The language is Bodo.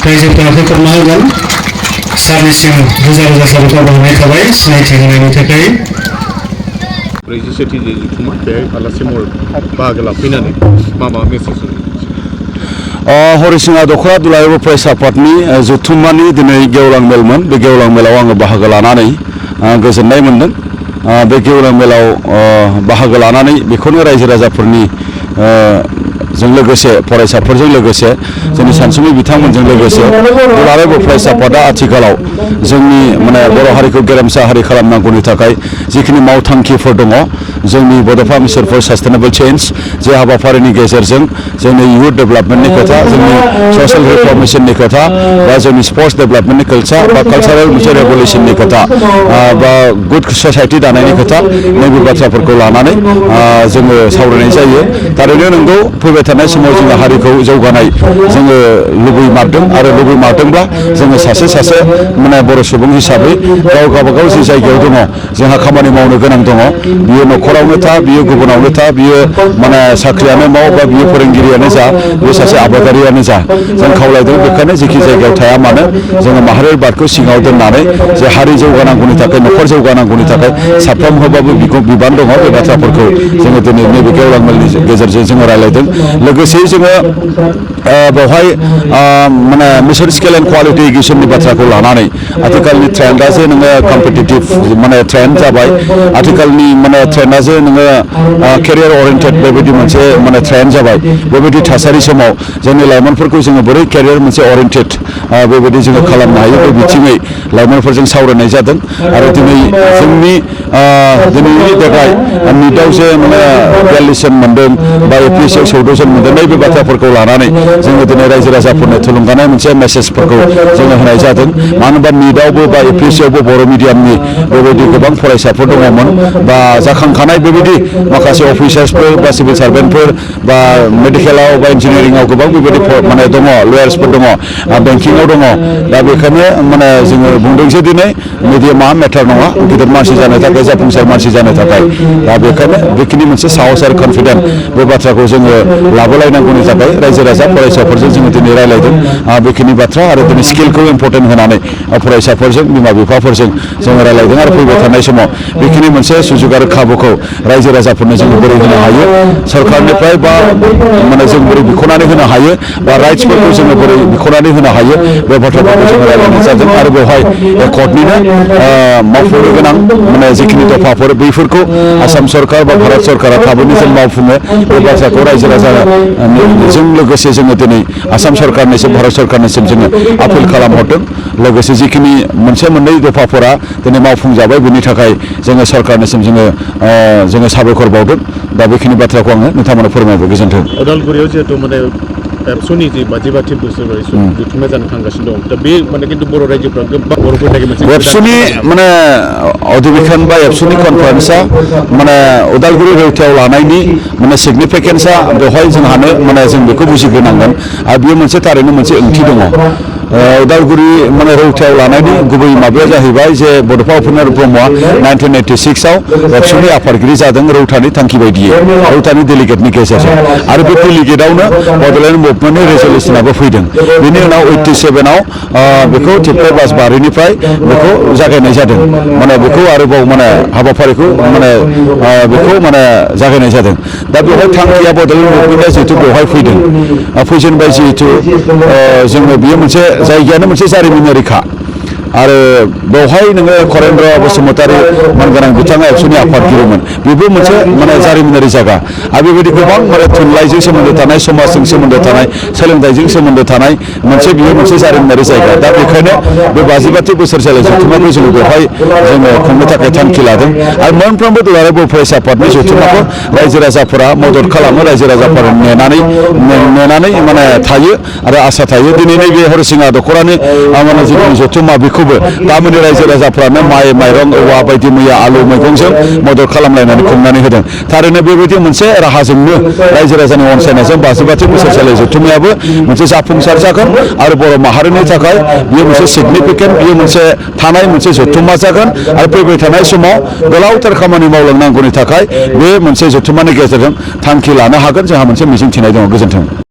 रायजोफोरा होख्रबना होगोन सारनिसिम रोजा रोजा साबायखर बावनाय थाबाय सिनायथि होनायनि थाखाय 47 जथुमा बेहाय आलासि महरै बाहागो लाफैनानै मा मेसेज हरिसिङा दख'रा दुलाराय बर' फरायसा आफादनि जथुम्मानि दिनै गेवलां मेलमोन बे गेवलां मेलाव आङो बाहागो लानानै गोजोननाय मोन्दों बे गेवलां मेलाव बाहागो लानानै बेखौनो रायजो राजाफोरनि जों लोगोसे फरायसाफोरजों लोगोसे जोंनि सानसुमै बिथांमोनजों लोगोसे दुलाराय बर' फरायसा आफादा आथिखालाव जोंनि माने बर' हारिखौ गेरेमसा हारि खालामनांगौनि थाखाय जिखिनि मावथांखिफोर दङ जोंनि बड'फा मिशन फर सास्टेनेबल चेन्ज जे हाबाफारिनि गेजेरजों जोंनि युथ डेभेलपमेन्टनि खोथा जोंनि ससियेल रिफर्मेशननि खोथा बा जोंनि स्पर्ट्स डेभेलपमेन्टनि बा कालचारेल मोनसे रेभलिउसननि खोथा बा गुड ससाइटि दानायनि खोथा नैबे बाथ्राफोरखौ लानानै जोङो सावरायनाय जायो थारैनो नंगौ फैबाय थानाय समाव जोङो हारिखौ जौगानाय जोङो लुबैमारदों आरो लुबैमारदोंब्ला जोङो सासे माने बर' सुबुं हिसाबै गावबागाव जि जायगायाव दङ जोंहा खामानि मावनो गोनां दङ बियो न'खरावनो था बियो गुबुनावनो था बियो माने साख्रियानो माव बा बियो फोरोंगिरियानो जा बियो सासे आबादारियानो जा जों खावलायदों बेखायनो जेखि जायगायाव थाया मानो जोङो माहारियारि बादखौ सिङाव दोननानै जे हारि जौगानांगौनि थाखाय न'खर जौगानांगौनि थाखाय साफ्रोमहाबो बिबान दङ बे बाथ्राफोरखौ जोङो दिनै नैबे गेवलां मेलनि गेजेरजों जोङो रायलायदों लोगोसे जोङो बेवहाय माने मिशन स्केल एन्ड क्वालिटी एजुकेशननि बाथ्राखौ लानानै आथिखालनि ट्रेन्डआ जे नोङो कम्पिटिटिभ माने ट्रेन्ड जाबाय आथिखालनि माने ट्रेन्डआ जे नोङो केरियार ओरिएन्टेड बेबायदि मोनसे माने ट्रेन्ड जाबाय बेबायदि थासारि समाव जोंनि लाइमोनफोरखौ जोङो बोरै केरियार मोनसे ओरिएन्टेड बेबायदि जोङो खालामनो हायो बे बिथिङै लाइमोनफोरजों सावरायनाय जादों आरो दिनै जोंनि दिनैनि देग्लाय निटआव जे माने 42 जन मोन्दों बा APSCआव 14 जन मोन्दों नैबे बाथ्राफोरखौ लानानै जोङो दिनै रायजो राजाफोरनो थुलुंगानाय मोनसे मेसेजफोरखौ जोङो होनाय जादों मानो होनबा निटआवबो बा APSCआवबो बर' मिडियामनि बेबायदि गोबां फरायसाफोर दङमोन बा जाखांखानाय बेबायदि माखासे अफिसार्सफोर बा सिभिल सार्भेन्टफोर बा मेडिकेलाव बा इन्जिनियारिंआव गोबां बेबायदि माने दङ लयार्सफोर दङ बेंकिंआव दङ दा बेखायनो माने जोङो बुंदों जे दिनै मिडियामा मेटार नङा गिदिर मानसि जानो थाखाय जाफुंसार मानसि जानो थाखाय दा बेखायनो बेखिनि मोनसे साहस आरो कनफिडेन्ट बे बाथ्राखौ जोङो लाबोलायनांगौनि थाखाय रायजो राजा फरायसाफोरजों जोङो दिनै रायलायदों बेखिनि बाथ्रा आरो दिनै स्किलखौ इम्परटेन्ट होनानै फरायसाफोरजों बिमा बिफाफोरजों जोङो रायलायदों आरो फैबाय थानाय समाव बेखिनि मोनसे सुजुग आरो खाबुखौ रायजो राजाफोरनो जोङो बोरै होनो हायो सरकारनिफ्राय बा माने जों बोरै बिख'नानै होनो हायो बा राइट्सफोरखौ जोङो बोरै बिख'नानै होनो हायो बे बाथ्राफोरखौ जोङो रायलायनाय जादों आरो बेवहाय एकर्डनिनो मावफुंनो गोनां माने जिखिनि दफाफोर बैफोरखौ आसाम सरकार बा भारत सरकारा थाबैनो जों मावफुङो बे बाथ्राखौ रायजो राजाजों लोगोसे जोङो दिनै आसाम सरकारनिसिम भारत सरकारनिसिम जोङो आपिल खालामहरदों लोगोसे जिखिनि मोनसे मोननै दफाफोरा दिनै मावफुंजाबाय बेनि थाखाय जोङो सरकारनिसिम जोङो साबायखर बावदों दा बेखिनि बाथ्राखौ आङो नोंथांमोननो फोरमायबाय गोजोन्थों उदालगुरियाव जिहेतु माने एबसुनि जि 52 बोसोर जथुम्मा जानो थांगासिनो दं दा बे माने खिन्थु बर' रायजोफ्रा गोबां बर'फोरनि मोनसे एबसुनि माने अधिवेशन बा एबसुनि कनफारेन्सआ माने उदालगुरि रौतायाव लानायनि माने सिगनिफिकेन्सआ बेवहाय जोंहानो माने जों बेखौ बुजिग्रोनांगोन आरो बेयो मोनसे थारैनो मोनसे ओंथि दङ उदालगुरि माने रौतायाव लानायनि गुबै माबाया जाहैबाय जे बड'फा उपेन्द्र ब्रह्मआ 1986आव एबसुनि आफादगिरि जादों रौतानि थांखि बायदियै रौतानि डेलिगेटनि गेजेरजों आरो बे डेलिगेटआवनो बड'लेण्ड मुभमेन्टनि रेजलिउसनाबो फैदों बेनि उनाव 87आव बेखौ थिफ्राय बासबारिनिफ्राय बेखौ जागायनाय जादों माने बेखौ आरोबाव माने हाबाफारिखौ माने बेखौ माने जागायनाय जादों दा बेवहाय थांखिया बड'लेण्ड मुभमेन्टआ जिहेतु बेवहाय फैजेनबाय जिहेतु जोङो बियो मोनसे जायगायानो मोनसे जारिमिनारिखा आरो बेवहाय नोङो करेन्द्र बसुमतारी मानगोनां बिथाङा एबसुनि आफादगिरिमोन बेबो मोनसे माने जारिमिनारि जायगा आरो बेबायदि गोबां माने थुनलाइजों सोमोन्दो थानाय समाजजों सोमोन्दो थानाय सोलोंथाइजों सोमोन्दो थानाय बियो मोनसे जारिमिनारि जायगा दा बेखायनो बे 52 बोसोर जालाय जथुम्माखौ जोङो बेवहाय जोङो खुंनो थाखाय थांखि लादों आरो मोनफ्रोमबो दुलाराय बर' फरायसा आफादनि जथुम्माखौ रायजो राजाफोरा मदद खालामो रायजो राजाफोरा नेनानै माने थायो आरो आसा थायो दिनै नैबे हरिसिङा दख'रानि माने जिखिनि जथुम्मा बेखौ गामिनि रायजो राजाफ्रानो माइ माइरं औवा बायदि मैया आलु मैगंजों मदद खालामलायनानै खुंनानै होदों थारैनो बेबायदि मोनसे राहाजोंनो रायजो राजानि अनसायनायजों 52 बोसोर जालाय जथुम्मायाबो मोनसे जाफुंसार जागोन आरो बर' माहारिनि थाखाय बेयो मोनसे सिगनिफिकेन्ट बेयो मोनसे थानाय मोनसे जथुम्मा जागोन आरो फैबाय थानाय समाव गोलावथार खामानि मावलांनांगौनि थाखाय बे मोनसे जथुम्मानि गेजेरजों थांखि लानो हागोन जोंहा मोनसे मिजिं थिनाय दङ गोजोन्थों।